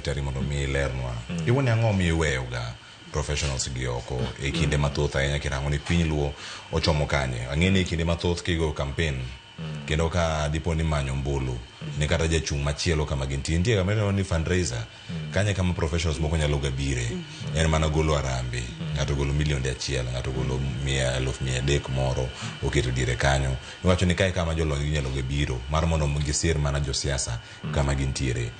Daktari mondo mi ilernwa. Iwuon ang'o miyo iweyoga professionals gi oko e kinde mathoth ahinya kirango ni piny Luo ochomo kanye? Ang'e ni e kinde mathoth kigo campaign kendo ka dipo ni manyo ombulu ni kata jachung' machielo kama gintie nitie kama iluongo ni fundraiser kanye kama professionals moko nyalo ga bire en mana golo arambe ng'ato golo milionde achiel ng'ato golo mia eluf mia adek moro oketo diere kanyo iwacho ni kae kama jolony gi nyalo ga biro mar mondo gisir mana josiasa kama gintiere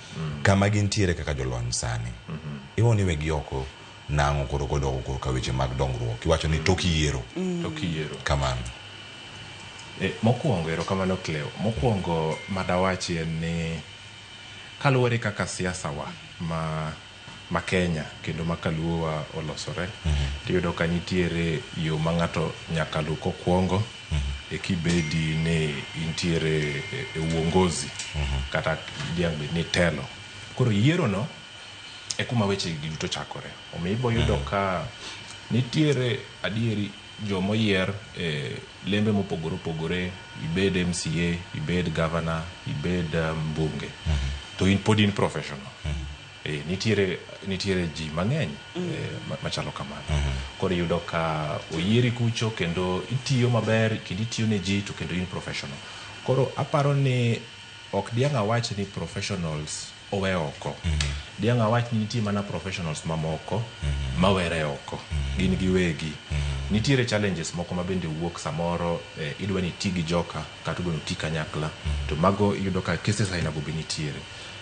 kama gintiere kaka jolony sani iwuo ni wegi oko nang'o koro kodoko korka weche mag dongruok iwacho ni tok yiero Tok yiero. Kamano. Mokwongo erokamano Cleo. Mokwongo madawachi en ni kaluwore kaka siasa wa ma Kenya kendo ma kaluo wa olosore, tiyudo ka nitiere yo ma ng'ato nyaka luw kokwongo ekibedi ni intiere e uongozi kata diang' bed ni telo. Koro yiero no e kuma weche gi duto chakore. Omiyo ibo yudo ka nitiere adieri jomoyier e lembe mopogore opogore, ibed MCA, ibed governor, ibed mbunge, to in pod in professional. Nitiere ji mang'eny machalo kamano. Koro iyudo ka oyieri kucho kendo itiyo maber kendo itiyo ne ji to kendo in professional. Koro aparo ni ok diang' awach ni professionals owe oko. Diang' awach ni nitie mana professionals mamoko mawere oko. Gin giwegi. Nitiere challenges moko ma bende wuok samoro idwa ni iti gi joka kata idwa ni uti kanyakla. To mago iyudo ka cases aina go be nitiere.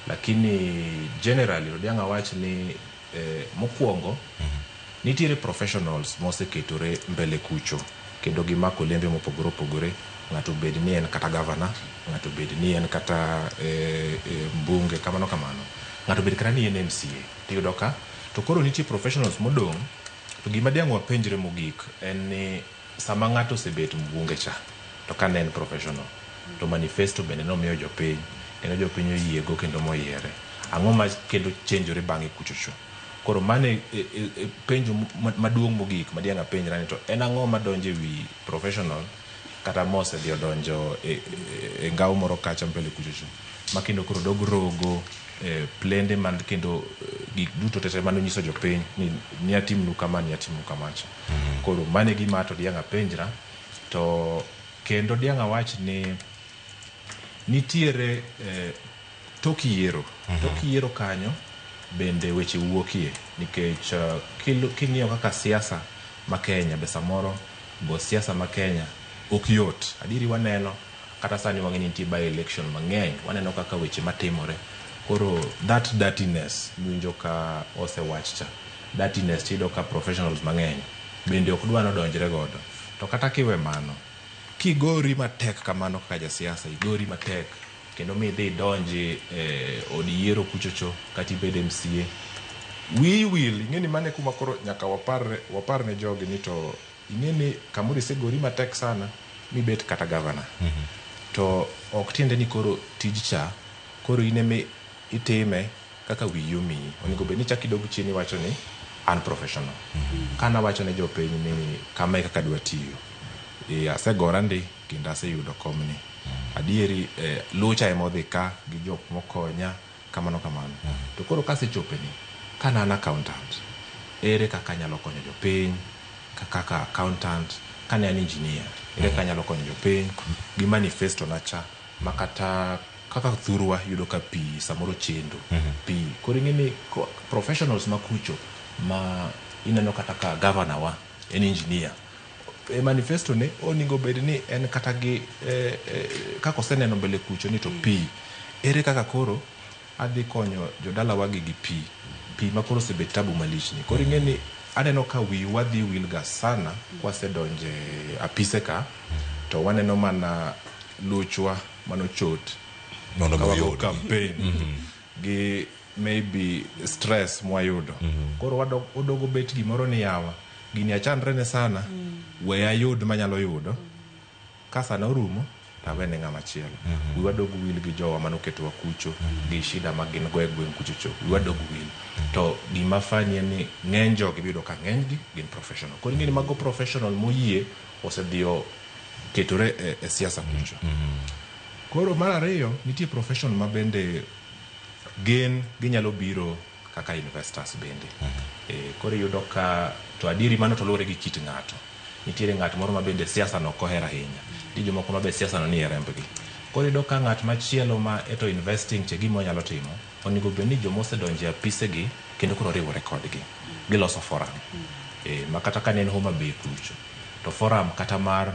Lakini generally to diang' awach ni mokwongo nitiere professionals moseketore mbele kucho kendo gimako lembe mopogore opogore. Ng'ato bed ni en kata governor, ng'ato bed ni en kata mbunge, kamano kamano. Ng'ato bed kata ni en MCA. Tiyudo ka to koro nitie professionals modong'. To gima diang' wapenjre mogik en ni sama ng'ato osebet mbunge cha to ka ne en professional to manifesto bende nomiyo jopiny kendo jopiny oyiego kendo moyiere. Ang'o ma kendo chenjore bang'e kuchocho? Koro mano e penjo maduong' mogik ma diang' apenjra ni to en ang'o madonjo e wi professional kata mosedhi odonjo e ngao moro kacha mbele kuchocho ma kendo koro dog rogo plende man kendo gik duto tete manonyiso jopiny ni atimnu kama ni atimnu kamacha. Koro mano e gima to diang' apenjra. To kendo diang' awach ni nitiere tok yiero. Tok yiero kanyo bende weche wuokie nikech king'iyo kaka siasa ma Kenya be samoro go siasa ma Kenya ok yot. Adieri waneno kata sani wang'e ni nitie by election mang'eny, waneno kaka weche matimore. Koro that dirtiness miwinjo ka osewach cha, dirtiness tiyudo ka professionals mang'eny bende ok dwa nodonjre godo. To kata kiwe mano, kigori matek kamano kaka jasiasa, igori matek kendo midhi idonji od yiero kuchocho kata ibed MCA, wiyi wil. Ing'e ni mano e kuma koro nyaka wapar ne jogi ni to ing'e ni kamoro isegori matek sana mibet kata governor. To ok tiende ni koro tij cha koro in ema itime kaka wiyi omiyi. Onego bed ni ichako idog chien iwacho ni an professional. Kana wacho ne jopiny ni kama e kaka adwa tiyo. Asegora ndi kendo aseyudo komni. Adieri lucha ema odhi ka gi jok mokonya kamano kamano. To koro kasechope ni kana an accountant, ere kaka anyalo konyo jopiny kaka accountant? Kane an engineer, ere kaka anyalo konyo jopiny gi manifesto na cha ma kata kaka thurwa yudo ka pi samoro chendo pi. Koro ing'e ni professionals ma kucho ma ineno kata ka governor wa en engineer, e manifesto ne onego bed ni en kata gi kaka oseneno mbele kucho ni to pi ere kaka koro adhi konyo jodalawa gi pi pi ma koro osebet tabu malich ni. Koro ing'e ni aneno ka wiwa dhi wil ga sana kwasedonje apise ka to waneno mana luchwa manochot mondo ka wago oyud campaign gi maybe stress mwayudo. Koro wadogo bet gimoro ni yawa gini achandre ne sana we ayud manyalo yudo ka sana orumo tawene ng'ama chielo. Wiwa dog wil gi jowa manoketowa kucho gi shida ma gin go e gweng' kuchocho. Wiwa dog wil to gima funny en ni ng'eny jogi biyudo ka ng'enygi gin professional. Koro ing'e ni mago professional moyie osedhiyo ketore e siasa kucho. Koro mar ariyo nitie profession ma bende Gin ginyalo biro kaka investors bende. Koro iyudo ka to adieri mano to luwore gi kit ng'ato. Nitiere ng'at moro ma bende siasa no ok ohero ahinya. Nitie jomoko ma be siasa no nie rembgi. Koro iyudo ka ng'at machielo ma eto investing cha gima onyalo timo, onego bed ni joma osedonjo e apise gi kendo koro riwore kodgi. Giloso forum. Ma kata ka ne en Homa Bay kucho, to forum kata mar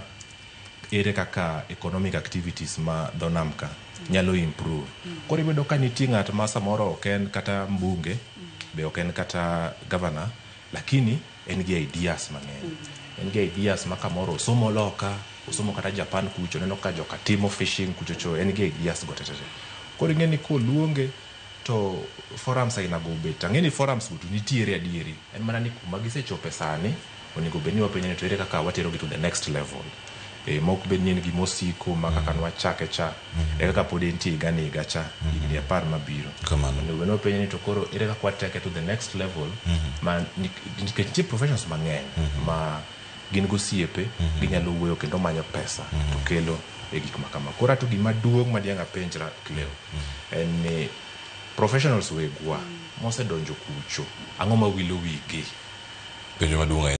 ere kaka economic activities ma dho nam ka nyalo improve. Koro iyudo ka nitie ng'at ma samoro ok en kata mbunge, be ok en kata governor, lakini en gi ideas mang'eny. En gi ideas ma kamoro osomo loka, osomo kata Japan kucho, oneno ka joka timo fishing kucho cho, en gi ideas go tetete. Koro ing'e ni koluonge to forums aina go obet. Ang'e ni forums go to nitiere adieri. En mana ni kuma gisechope sani, onego bed ni wapenjo ni to ere kaka watero gi to the next level. Mok bed ni en gima osiko ma kaka nwachake cha, e kaka pod entie higa ni higa cha, higni 10 mabiro. Kamano. Onego bed ni wapenjo ni to koro ere kaka wateke to the next level, ma nikech nitie professions mang'eny ma gin gosiepe, ginyalo wuoyo kendo manyo pesa to kelo e gik ma kama. Koro ato gima duong' ma diang' apenjra Cleo, en ni professionals wegwa mosedonjo kucho, ang'o ma wilo wigi? Penjo maduong' ahinya.